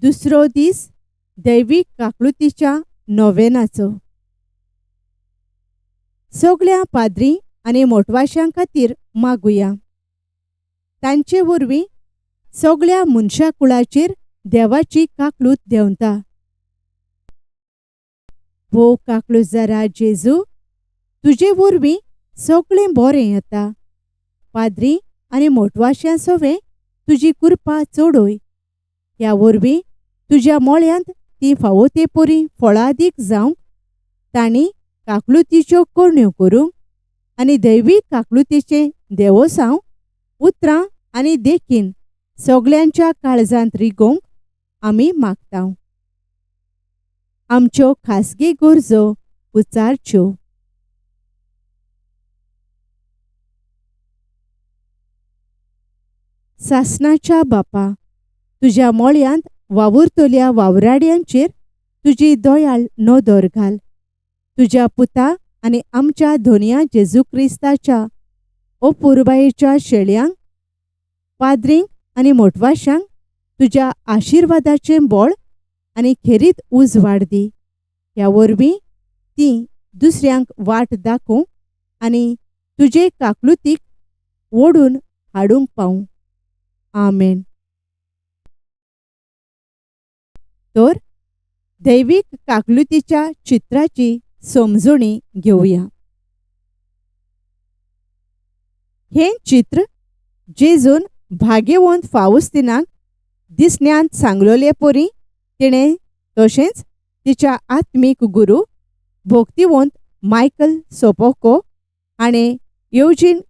दुसरो दीस दैवीक काकळुतीच्या नोवेनाचो. सगळ्या पाद्री आनी मोटवाशां खातीर मागुया. तांचे वरवीं सगळ्या मनशा कुळाचेर देवाची काकळूत देंवता. भोव काकळूत जेजू, तुजे वरवीं सगळें बरें येता. पाद्री आनी मोटवाश्यां सवें तुजी कृपा चडय. ह्या वरवीं तुज्या मोळ्यांत ती फावो ते परी फळादीक जावंक तांणी काकळुतीच्यो करण्यो करूंक आनी दैवीक काकळुतीचें देवोसांव उतरां आनी देखीन सगल्यांच्या काळजांत रिगोवंक आमी मागता. आमच्यो खासगी गरजो उच्चारच्यो. सासणाच्या बापा, तुज्या मोळयांत वावुरतल्या वावराड्यांचेर तुजी दयाळ नदर घाल. तुज्या पुता आनी आमच्या धोनया जेजू क्रिस्ताच्या अपुरबायेच्या शेळयांक, पाद्रींक आनी मोटवाशांक तुज्या आशिर्वादाचें बळ आनी खेरीत उजवाड दी. ह्या वरवीं तीं दुसऱ्यांक वाट दाखोवंक आनी तुजे काकलुतीक ओडून हाडूंक पावूं. आमेन. तर दैवीक काकलुतीच्या चित्राची समजणी घेवया. हें चित्र जेजून भाग्यवंत फावस्तिनाक दिसण्यांत सांगलोले परी तिणें तशेंच तिच्या आत्मीक गुरू भक्तिवंत मायकल सोपोको हाणें येवजीन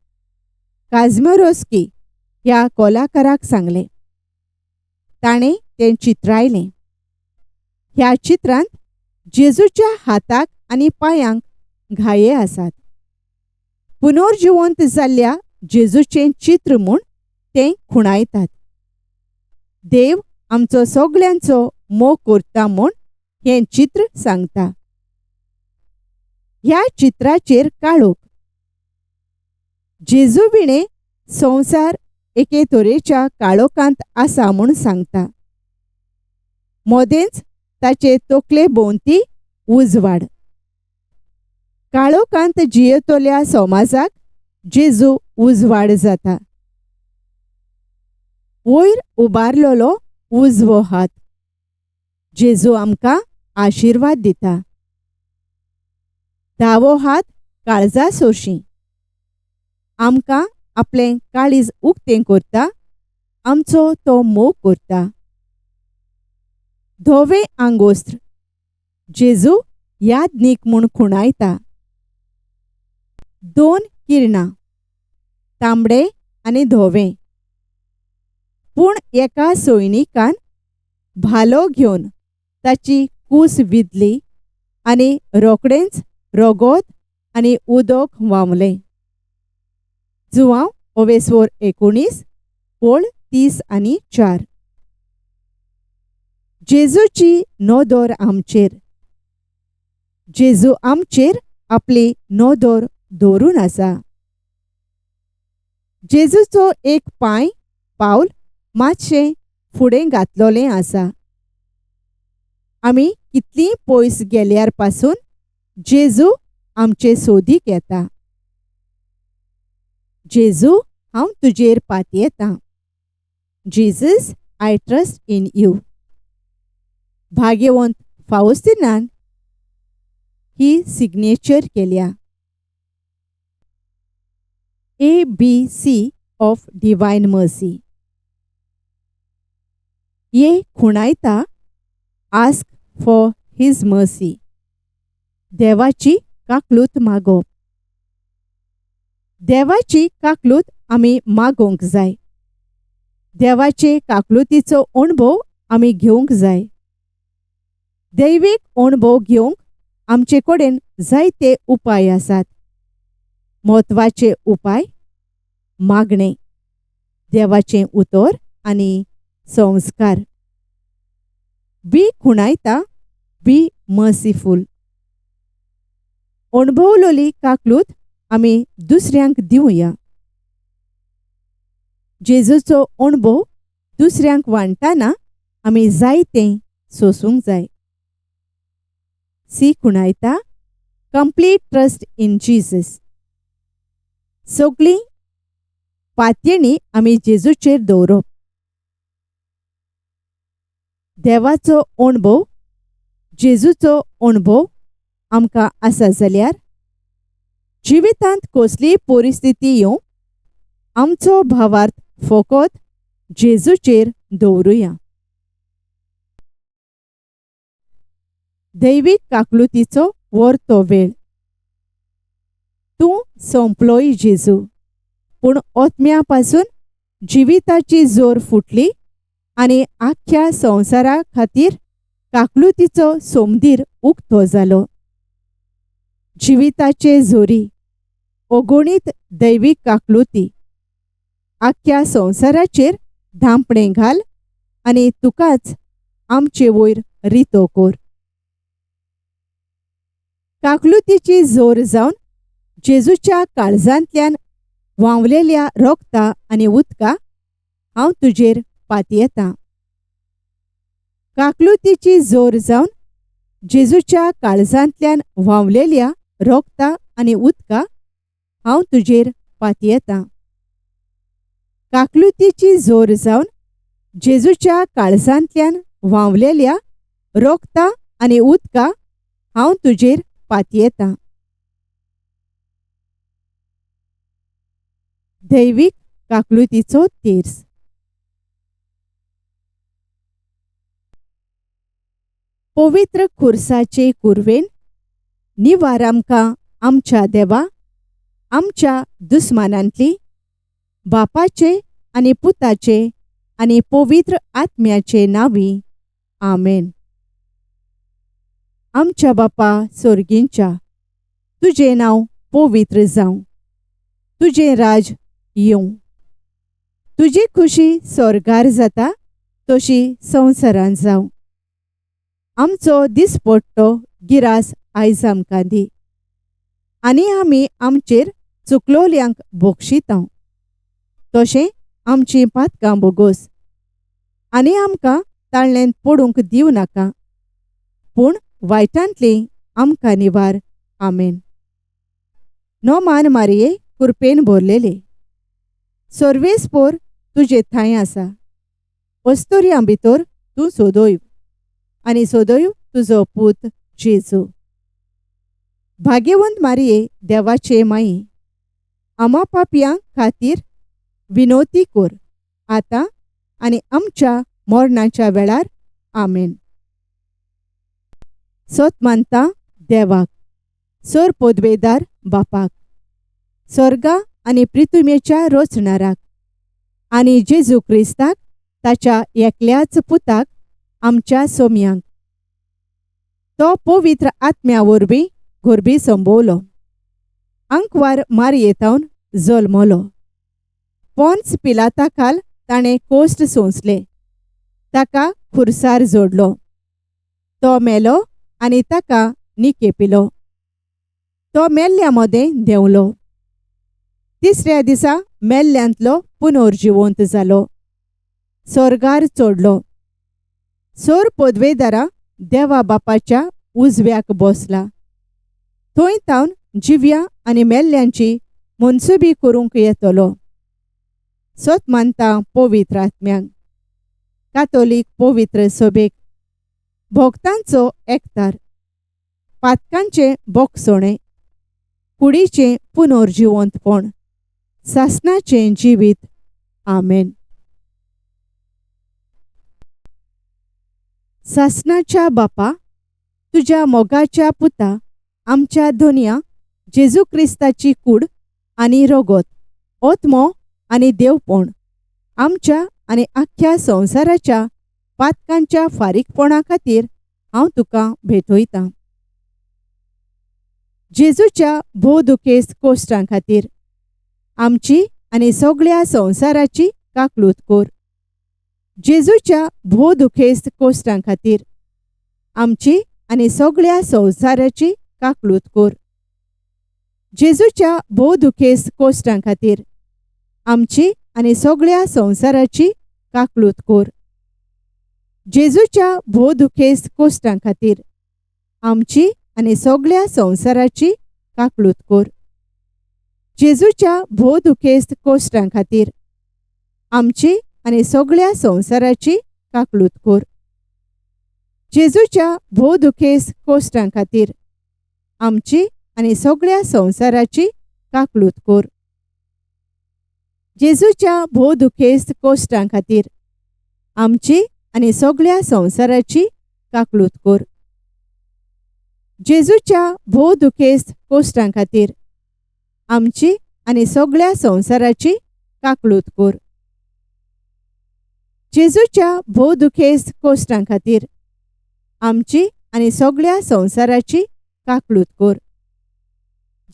काझमेरोस्की ह्या कलाकाराक सांगलें. ताणें तें चित्रायलें. ह्या चित्रांत जेजूच्या हाताक आनी पांयांक घाये आसात. पुनर्जिवंत जाल्ल्या जेजूचें चित्र म्हूण तें खुणायतात. देव आमचो सगल्यांचो मोग करता म्हूण हें चित्र सांगता. ह्या चित्राचेर काळोख. जेजू विणें संवसार एके तरेच्या काळोखांत आसा म्हूण सांगता. मदेंच ताचे तकले भोंवती उजवाड. काळोखांत जियेतल्या समाजाक जेजू उजवाड जाता. वयर उबारलेलो उजवो हात. जेजू आमकां आशिर्वाद दिता. दावो हात काळजा सोशी. आमकां आपलें काळीज उक्तें करता, आमचो तो मोग करता. धवें आंगोस्त्र जेजू यादनीक म्हूण खुणायता. दोन किरणां, तांबडे आनी धवें. पूण एका सैनिकान भालो घेवन ताची कूस विदली आनी रोखडेंच रगत आनी उदक व्हांवलें. जुवांव ओवेस्वोर 19 ओळ 30 आनी 4. जेजूची नदर आमचेर. जेजू आमचेर आपली नदर दवरून आसा. जेजूचो एक पांय पावल मातशें फुडें घातलोलें आसा. आमी कितलीं पयस गेल्यार पासून जेजू आमचे सोदीक येता. जेजू, हांव तुजेर पातयेतां. Jesus, I trust in you. भाग्यवंत फावस्तिनान ही सिग्नेचर केल्या. A B C of divine mercy. A खुणायता आस्क फॉर his mercy. देवाची काकलूत मागप. देवाची काकलूत आमी मागोवंक जाय. देवाचे काकलुतीचो अणभव आमी घेवंक जाय. दैवीक अणभव घेवंक आमचे कडेन जायते उपाय आसात. म्हत्वाचे उपाय मागणें, देवाचें उतर आनी संस्कार. बी खुणायता बी मर्सीफूल. अणभवलोली काकलूत आमी दुसऱ्यांक दिवया. जेजूचो अणभव दुसऱ्यांक वांट्टाना आमी जायतें सोसूंक जाय. सी खुणायता कंप्लीट ट्रस्ट इन जीजस. सगळीं पातयेणी आमी जेजूचेर दवरप. देवाचो अणभव, जेजूचो अणभव आमकां आसा जाल्यार जिवितांत कसलीय परिस्थिती येवं आमचो भावार्थ फकत जेजूचेर दवरुया. दैवीक काकलुतीचो वर्तो वेळ. तूं सोंपलोय जेजू, पूण ओतम्या पासून जिविताची जोर फुटली आनी आख्ख्या संवसारा खातीर काकलुतीचो सोमदीर उक्तो जालो. जिविताचे जोरी अगणीत दैवीक काकलुती आख्ख्या संवसाराचेर धांपणें घाल आनी तुकाच आमचे वयर रितो कर. काकलुतीची जोर जावन जेजूच्या काळजांतल्यान व्हांवलेल्या रोगता आनी उदका हांव तुजेर पातयेतां. काकलुतीची जोर जावन जेजूच्या काळजांतल्यान व्हांवलेल्या रोगता आनी उदका हांव तुजेर पातयेतां. काकलुतीची जोर जावन जेजूच्या काळजांतल्यान व्हांवलेल्या रोगता आनी उदका हांव तुजेर पातयेतां. दैवीक काकलुतीचो तेर्स. पवित्र खुर्साचे कुरवेन निवार आमकां आमच्या देवा आमच्या दुस्मानांतली बापाचे आनी पुताचे आनी पवित्र आत्म्याचे नांवी. आमेन. आमच्या बापा सोर्गींच्या, तुजें नांव पवित्र जावं, तुजें राज येवं, तुजी खुशी स्वर्गार जाता तशी संवसारांत जावं. आमचो दिसपट्टो गिरास आयज आमकां दी आनी आमी आमचेर चुकलोल्यांक बोक्षितांव तशें आमचीं पातकां बोगोस आनी आमकां ताळ्ळेंत पडूंक दिवं नाका, पूण वायटांतली आमकां निवार. आमेन. नोमान मारये कुरपेन भरलेले सर्वेस्पोर तुजे थांय आसा. अस्तुऱ्यां भितर तूं सोदोय आनी सोदोय तुजो पूत जेजू. भाग्यवंत मारये देवाचे माई, आमा पापयां खातीर विनोती कर आतां आनी आमच्या मरणाच्या वेळार. आमेन. सत मानता देवाक, सर पदवेदार बापाक, स्वर्गा आनी पृथ्वीच्या रचणाराक आनी जेजू क्रिस्ताक ताच्या एकल्याच पुताक आमच्या सोम्यांक, तो पवित्र आत्म्या वरवीं गोरबी संबवलो, आंकवार मारयेतावन जल्मलो, पोन्स पिलाता खाल ताणें कोश्ट सोंसले, ताका खुर्सार जोडलो, तो मेलो आनी ताका निकेपिलो, तो मेल्ल्या मदें देंवलो, तिसऱ्या दिसा मेल्ल्यांतलो पुनर्जिवंत जालो, स्वर्गार चडलो, सोर पदवेदारा देवा बापाच्या उजव्याक बसला, थंय तावन जिव्या आनी मेल्ल्यांची मनसुबी करूंक येतलो. सत मानता पवित्र आत्म्यांक, कातोलीक पवित्र सभेक, भक्तांचो एकतार, पातकांचें बोगसणें, कुडीचें पुनर्जिवंतपण, सासणाचें जिवीत. आमेन. सासणाच्या बापा, तुज्या मोगाच्या पुता आमच्या धोनया जेजू क्रिस्ताची कूड आनी रगत, ओत्मो आनी देवपण आमच्या आनी आख्ख्या संवसाराच्या पातकांच्या फारीकपणा खातीर हांव तुका भेटयतां. जेजूच्या भोव दुखेस्त कोश्टां खातीर आमची आनी सगळ्या संवसाराची काकलूत कर. जेजूच्या भोव दुखेस्त कोश्टां खातीर आमची आनी सगळ्या संवसाराची काकलूत कर. जेजूच्या भोव दुखेस्त कोश्टां खातीर आमची आनी सगळ्या संवसाराची काकलूत कर. जेजूच्या भोव दुखेस्त कोश्टां खातीर आमची आनी सगळ्या संवसाराची काकळूत कर. जेजूच्या भोव दुखेस्त कोश्टां खातीर आमची आनी सगळ्या संवसाराची काकळूत कर. जेजूच्या भोव दुखेस्त कोश्टां खातीर आमची आनी सगळ्या संवसाराची काकळूत कर. जेजूच्या भोव दुखेस्त कोश्टां खातीर आमची आनी सगळ्या संवसाराची काकळूत कर. जेजूच्या भोव दुखेस्त कोश्टां खातीर आमची आनी सगळ्या संवसाराची काकळूत कर. जेजूच्या भोव दुखेस्त कोश्टां खातीर आमची आनी सगळ्या संवसाराची काकळूत कर.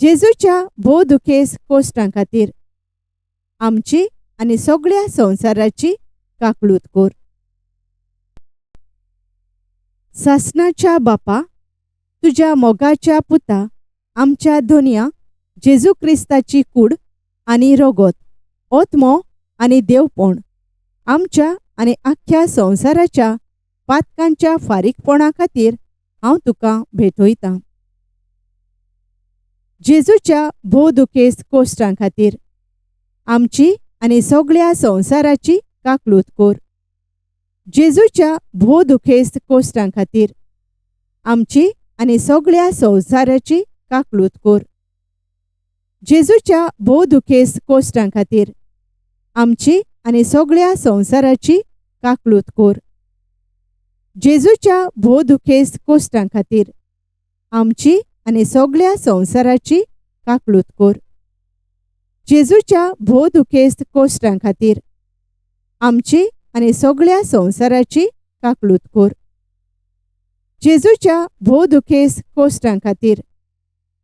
जेजूच्या भोव दुखेस्त कोश्टां खातीर आमची आनी सगळ्या संवसाराची काकळूत कर. सासणाच्या बापा, तुज्या मोगाच्या पुता आमच्या धोनया जेजू क्रिस्ताची कूड आनी रगत, ओत्मो आनी देवपण आमच्या आनी आख्ख्या संवसाराच्या पातकांच्या फारीकपणा खातीर हांव तुका भेटयतां. जेजूच्या भोव दुखेस्त कोश्टां खातीर आमची आनी सगळ्या संवसाराची काकळूत कर. जेजूच्या भोव दुखेस्त कोश्टां खातीर आमची आनी सगळ्या संवसाराची काकळूत कर. जेजूच्या भोव दुखेस्त कोश्टां खातीर आमची आनी सगळ्या संवसाराची काकळूत कर. जेजूच्या भोव दुखेस्त कोश्टां खातीर आमची आनी सगळ्या संवसाराची काकळूत कर. जेजूच्या भोव दुखेस्त कोश्टां खातीर आमची आनी सगळ्या संवसाराची काकळूत कर. जेजूच्या भोव दुखेस्त कोश्टां खातीर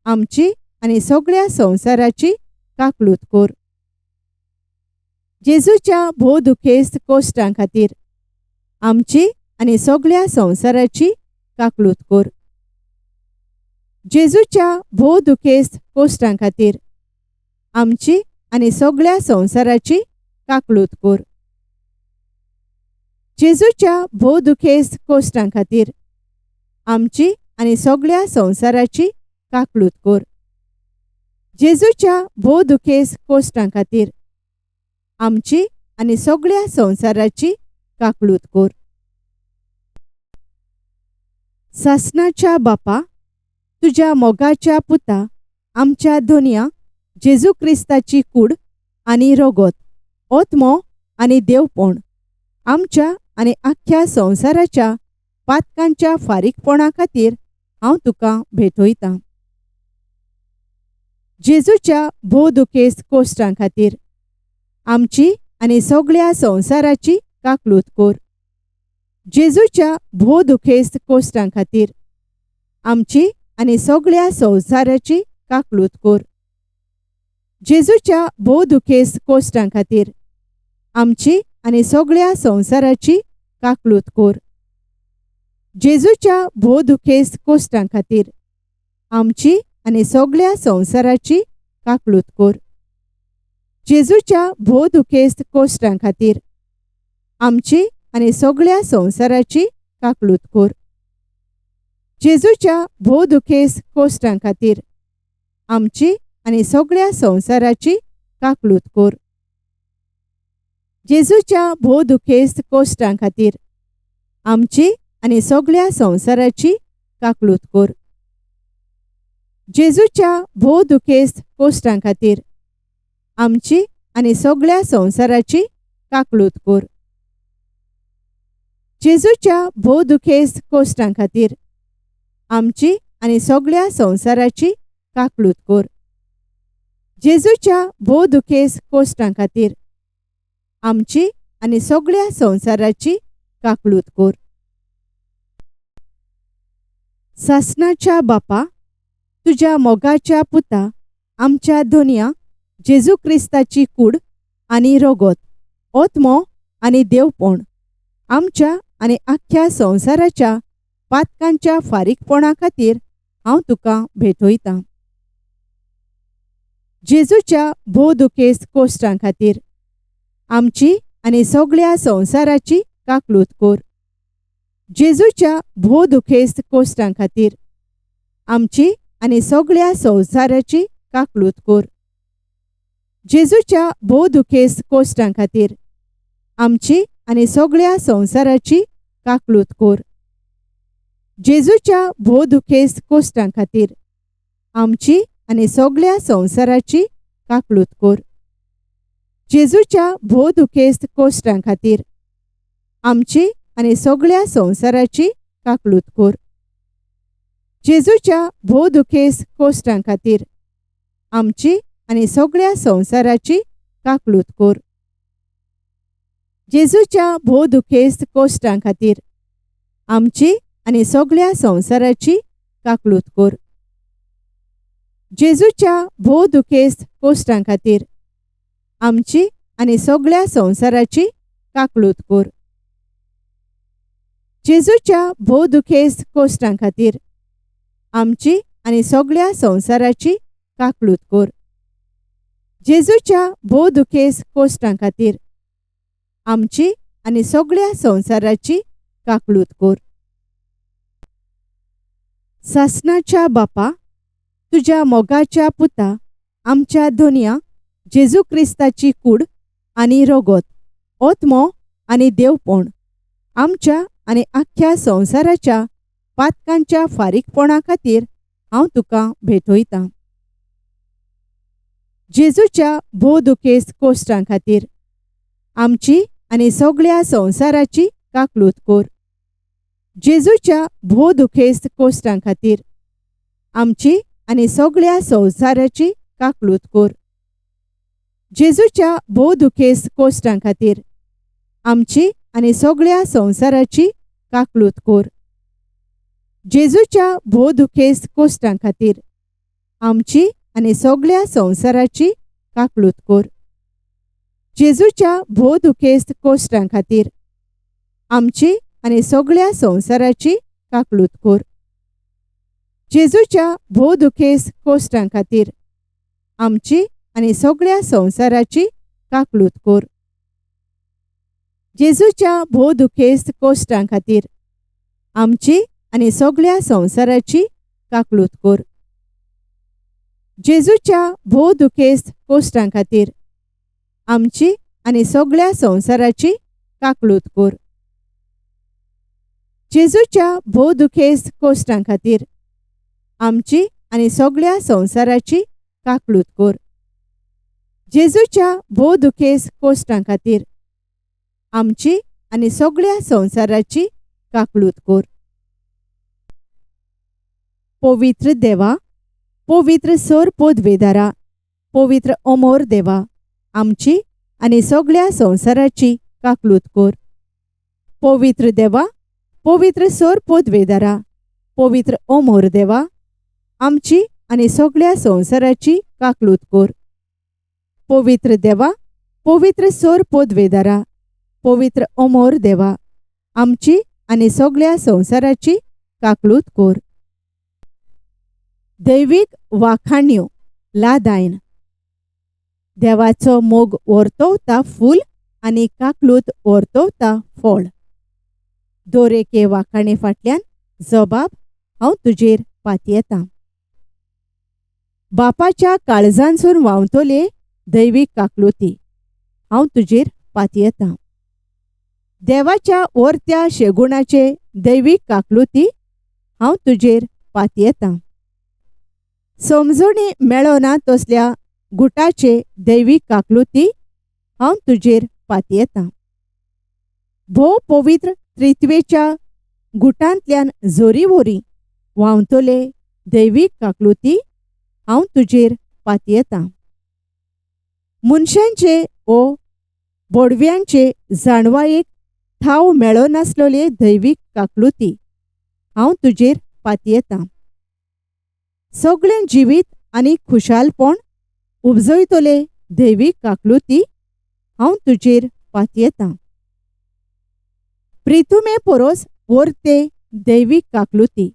आमची आनी सगळ्या संवसाराची काकळूत कर. जेजूच्या भोव दुखेस्त कोश्टां खातीर आमची आनी सगळ्या संवसाराची काकळूत कर. जेजूच्या भोव दुखेस्त कोश्टां खातीर आमची आनी सगळ्या संवसाराची काकळूत कर. जेजूच्या भोव दुखेस्त कोश्टां खातीर आमची आनी सगळ्या संवसाराची काकळूत कर. जेजूच्या भोव दुखेस्त कोश्टां खातीर आमची आनी सगळ्या संवसाराची काकळूत कर. सासणाच्या बापा, तुज्या मोगाच्या पुता आमच्या धोनया जेजू क्रिस्ताची कूड आनी रगत, ओत्मो आनी देवपण आमच्या आनी आख्ख्या संवसाराच्या पातकांच्या फारीकपणा खातीर हांव तुका भेटयतां. जेजूच्या भोव दुखेस्त कोश्टां खातीर आमची आनी सगळ्या संवसाराची काकळूत कर. जेजूच्या भोव दुखेस्त कोश्टां खातीर आमची आनी सगळ्या संवसाराची काकळूत कर. जेजूच्या भोव दुखेस्त कोश्टां खातीर आमची आनी सगळ्या संवसाराची काकळूत कर. जेजूच्या भोव दुखेस्त कोश्टां खातीर आमची आनी सगळ्या संवसाराची काकळूत कर. जेजूच्या भोव दुखेस्त कोश्टां खातीर आमची आनी सगळ्या संवसाराची काकळूत कर. जेजूच्या भोव दुखेस्त कोश्टां खातीर आमची आनी सगळ्या संवसाराची काकळूत कर. जेजूच्या भोव दुखेस्त कोश्टां खातीर आमची आनी सगळ्या संवसाराची काकळूत कर. जेजूच्या भोव दुखेस्त कोश्टां खातीर आमची आनी सगळ्या संवसाराची काकळूत कर. जेजूच्या भोव दुखेस्त कोश्टां खातीर आमची आनी सगळ्या संवसाराची काकळूत कर. जेजूच्या भोव दुखेस्त कोश्टां खातीर आमची आनी सगळ्या संवसाराची काकळूत कर. सासणाच्या बापा, तुज्या मोगाच्या पुता आमच्या धोनया जेजू क्रिस्ताची कूड आनी रगत, ओत्मो आनी देवपण आमच्या आनी आख्ख्या संवसाराच्या पातकांच्या फारीकपणा खातीर हांव तुका भेटयतां. जेजूच्या भोव दुखेस्त कोश्टां खातीर आमची आनी सगळ्या संवसाराची काकळूत कर. जेजूच्या भोव दुखेस्त कोश्टां खातीर आमची आनी सगळ्या संवसाराची काकळूत कर. जेजूच्या भोव दुखेस्त कोश्टां खातीर आमची आनी सगळ्या संवसाराची काकळूत कर. जेजूच्या भोव दुखेस्त कोश्टां खातीर आमची आनी सगळ्या संवसाराची काकळूत कर. जेजूच्या भोव दुखेस्त कोश्टां खातीर आमची आनी सगळ्या संवसाराची काकळूत कर. जेजूच्या भोव दुखेस्त कोश्टां खातीर आमची आनी सगळ्या संवसाराची काकळूत कर. जेजूच्या भोव दुखेस्त कोश्टां खातीर आमची आनी सगळ्या संवसाराची काकळूत कर. जेजूच्या भोव दुखेस्त कोश्टां खातीर आमची आनी सगळ्या संवसाराची काकळूत कर. जेजूच्या भोव दुखेस्त कोश्टां खातीर आमची आनी सगळ्या संवसाराची काकळूत कर. जेजूच्या भोव दुखेस्त कोश्टां खातीर आमची आनी सगळ्या संवसाराची काकळूत कर. सासणाच्या बापा, तुज्या मोगाच्या पुता आमच्या धोनया जेजू क्रिस्ताची कूड आनी रगत, ओत्मो आनी देवपण आमच्या आनी आख्ख्या संवसाराच्या पातकांच्या फारीकपणा खातीर हांव तुका भेटयतां. जेजूच्या भोव दुखेस्त कोश्टां खातीर आमची आनी सगळ्या संवसाराची काकळूत कर. जेजूच्या भोव दुखेस्त कोश्टां खातीर आमची आनी सगळ्या संवसाराची काकळूत कर. जेजूच्या भोव दुखेस्त कोश्टां खातीर आमची आनी सगळ्या संवसाराची काकळूत कर. जेजूच्या भोव दुखेस्त कोश्टां खातीर आमची आनी सगळ्या संवसाराची काकळूत कर. जेजूच्या भोव दुखेस्त कोश्टां खातीर आमची आनी सगळ्या संवसाराची काकळूत कर. जेजूच्या भोव दुखेस्त कोश्टां खातीर आमची आनी सगळ्या संवसाराची काकळूत कर. जेजूच्या भोव दुखेस्त कोश्टां खातीर आमची आनी सगळ्या संवसाराची काकळूत कर. जेजूच्या भोव दुखेस्त कोश्टां खातीर आमची आनी सगळ्या संवसाराची काकळूत कर. जेजूच्या भोव दुखेस्त कोश्टां खातीर आमची आनी सगळ्या संवसाराची काकळूत कर. जेजूच्या भोव दुखेस्त कोश्टां खातीर आमची आनी सगळ्या संवसाराची काकळूत कर. पवित्र देवा, पवित्र सर पदवेदारा, पवित्र अमोर देवा, आमची आनी सगळ्या संवसाराची काकळूत कर. पवित्र देवा, पवित्र सर पदवेदारा, पवित्र अमोर देवा, आमची आनी सगळ्या संवसाराची काकळूत कर. पवित्र देवा, पवित्र सर पदवेदारा, पवित्र अमोर देवा, आमची आनी सगळ्या संवसाराची काकळूत कर. दैवीक वाखाण्यो लादायन. देवाचो मोग वर्तवता फूल आनी काकळूत वर्तवता फळ. दरेके वाखाणे फाटल्यान जबाब हांव तुजेर पातयेतां. बापाच्या काळजांसून व्हांवतले दैवीक काकळुती हांव तुजेर पातयेतां. देवाच्या वर्त्या शेगुणाचे दैवीक काकळुती हांव तुजेर पातयेतां. समजणी मेळना तसल्या गुटाचे दैवीक काकळुती हांव तुजेर पातयेतां. भोव पवित्र त्रित्वेच्या गुटांतल्यान जोरी वरी व्हांवतले दैवीक काकळुती हांव तुजेर पातयेतां. मनशांचे ओ बोडव्यांचे जाणवायेक ठाव मेळनासलेले दैवीक काकळुती हांव तुजेर पातयेतां. सगळें जिवीत आनी खुशालपण उपजयतले दैवीक काकळुती हांव तुजेर पातयेतां. प्रितुमे पोरोस वर्ते दैवीक काकळुती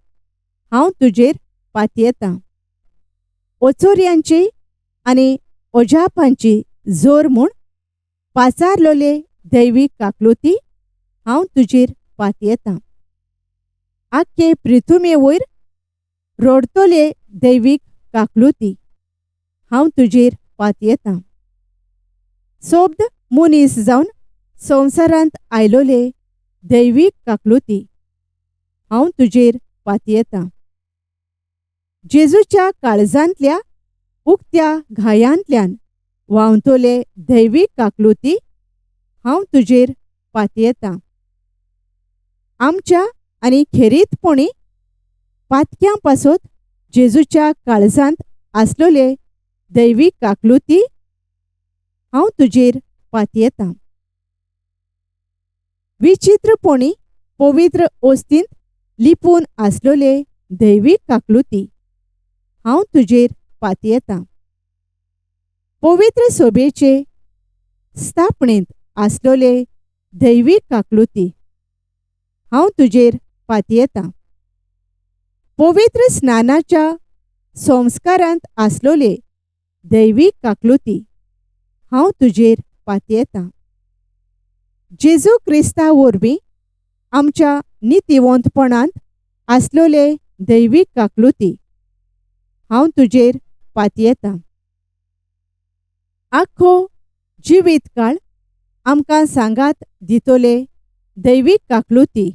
हांव तुजेर पातयेतां. ओचोर्यांची आनी ओजापांची जोर म्हूण पाचारलोले दैवीक काकळुती हांव तुजेर पातयेतां. आख्खे प्रिथुमे वयर रडतले दैवीक काकलुती, हांव तुजेर पातयेतां. सोब्द मनीस जावन संवसारांत आयलोले दैवीक काकलुती, हांव तुजेर पातयेतां. जेजूच्या काळजांतल्या उक्त्या घायांतल्यान व्हांवतले दैवीक काकलुती, हांव तुजेर पातयेतां. आमच्या आनी खेरीतपणी पातक्यां पासत जेजूच्या काळजांत आसलोले दैवीक काकलुती, हांव तुजेर पातयेतां. विचित्रपणी पवित्र ओस्तींत लिपून आसलोले दैवीक काकलुती, हांव तुजेर पातयेतां. पवित्र सोबेचे स्थापणेंत आसलोले दैवीक काकलुती, हांव तुजेर पातयेतां. पवित्र स्नानाच्या संस्कारांत आसलोले दैवीक काकलुती, हांव तुजेर पातयेतां. जेजू क्रिस्ता वरवीं आमच्या नितिवंतपणांत आसलोले दैवीक काकलुती, हांव तुजेर पातयेतां. आख्खो जिवीत काळ आमकां सांगात दितले दैवीक काकलुती,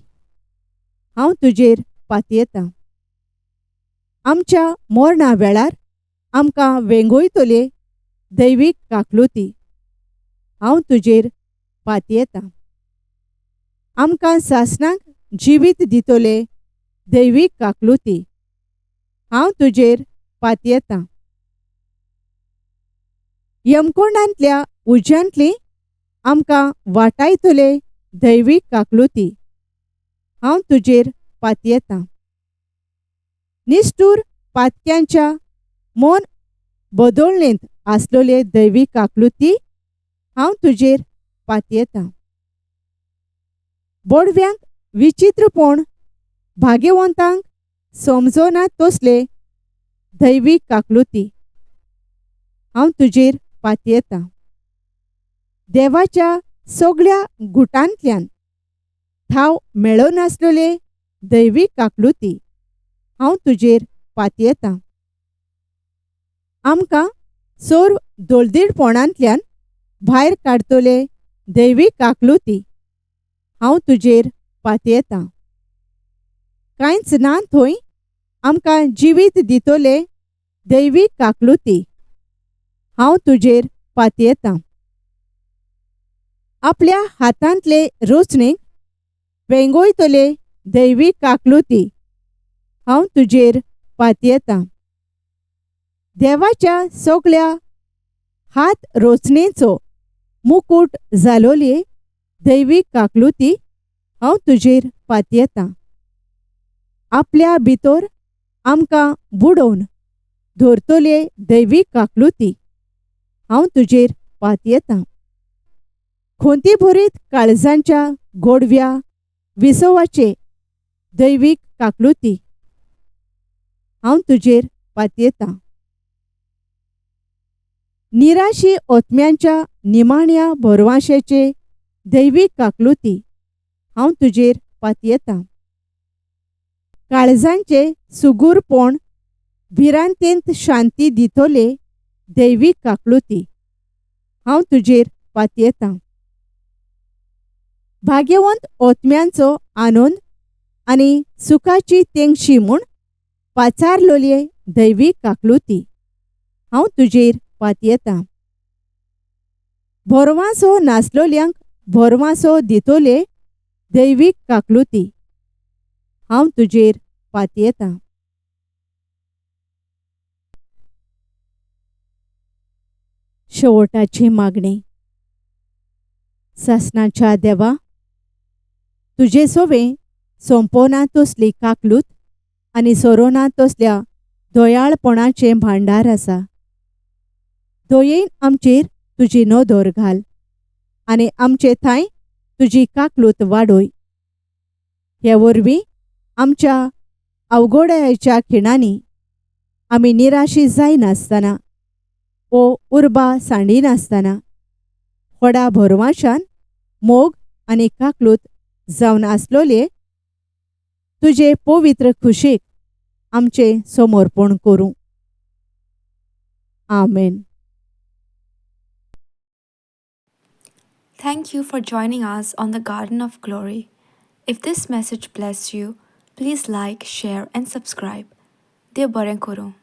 हांव तुजेर पातयेतां. आमच्या मरणा वेळार आमकां वेंगयतले दैवीक काकलुती, हांव तुजेर पातयेतां. आमकां सासणाक जिवीत दितले दैवीक काकलुती, हांव तुजेर पातयेतां. यमकोंडांतल्या उज्यांतली आमकां वाटायतले दैवीक काकलुती, हांव तुजेर पातयेतां. निश्ठूर पातक्यांच्या मन बदोळणेंत आसलोले दैवीक काकलुती, हांव तुजेर पातयेतां. बोडव्यांक विचित्रपण भाग्यवंतांक समजना तसले दैवीक काकलुती, हांव तुजेर पातयेतां. देवाच्या सगळ्या गुटांतल्यान थाव मेळनासलोले दैवीक काकलुती, हांव तुजेर पातयेतां. आमकां सर्व दोलदीडपणांतल्यान भायर काडतले दैवीक काकलुती, हांव तुजेर पातयेतां. कांयच ना थंय आमकां जिवीत दितले दैवीक काकलुती, हांव तुजेर पातयेतां. आपल्या हातांतले रोचणेक वेंगयतले दैवीक काकलुती, हांव तुजेर पातयेतां. देवाच्या सगळ्या हात रोचणेचो मुकूट जालोले दैवीक काकलुती, हांव तुजेर पातयेतां. आपल्या भितर आमकां बुडोवन धरतले दैवीक काकलुती, हांव तुजेर पातयेतां. खोंती भरीत काळजांच्या गोडव्या विसवाचे दैवीक काकलुती, हांव तुजेर पातयेतां. निराशी ओतम्यांच्या निमाण्या भरवाशेचे दैवीक काकलुती, हांव तुजेर पातयेतां. काळजांचे सुगूरपण भिरांतेंत शांती दितले दैवीक काकलुती, हांव तुजेर पातयेतां. भाग्यवंत ओतम्यांचो आनंद आनी सुखाची तेंगशी म्हूण पाचारलोले दैवीक काकलुती, हांव तुजेर पातयेतां. भरवांसो नासलोल्यांक भरवांसो दितले दैवीक काकलुती, हांव तुजेर पातयेतां. शेवटाची मागणी. सासणाच्या देवा, तुजे सोवे सोंपोना तसली काकलूत आनी सोरोना तसल्या दयाळपणाचें भांडार आसा. दयेन आमचेर तुजी नदर घाल आनी आमचे थांय तुजी काकलूत वाडय. हे वरवीं आमच्या अवघडायेच्या खिणांनी आमी निराशी जायनासतना वो उर्बा सांडिनासतना व्हडा भरवाशान मोग आनी काकलूत जावन आसलोले तुजे पवित्र खुशीक आमचें समर्पण करूं. आमेन. Thank you for joining us on the Garden of Glory. If this message blessed you, please like, share, and subscribe. देव बरें करूं.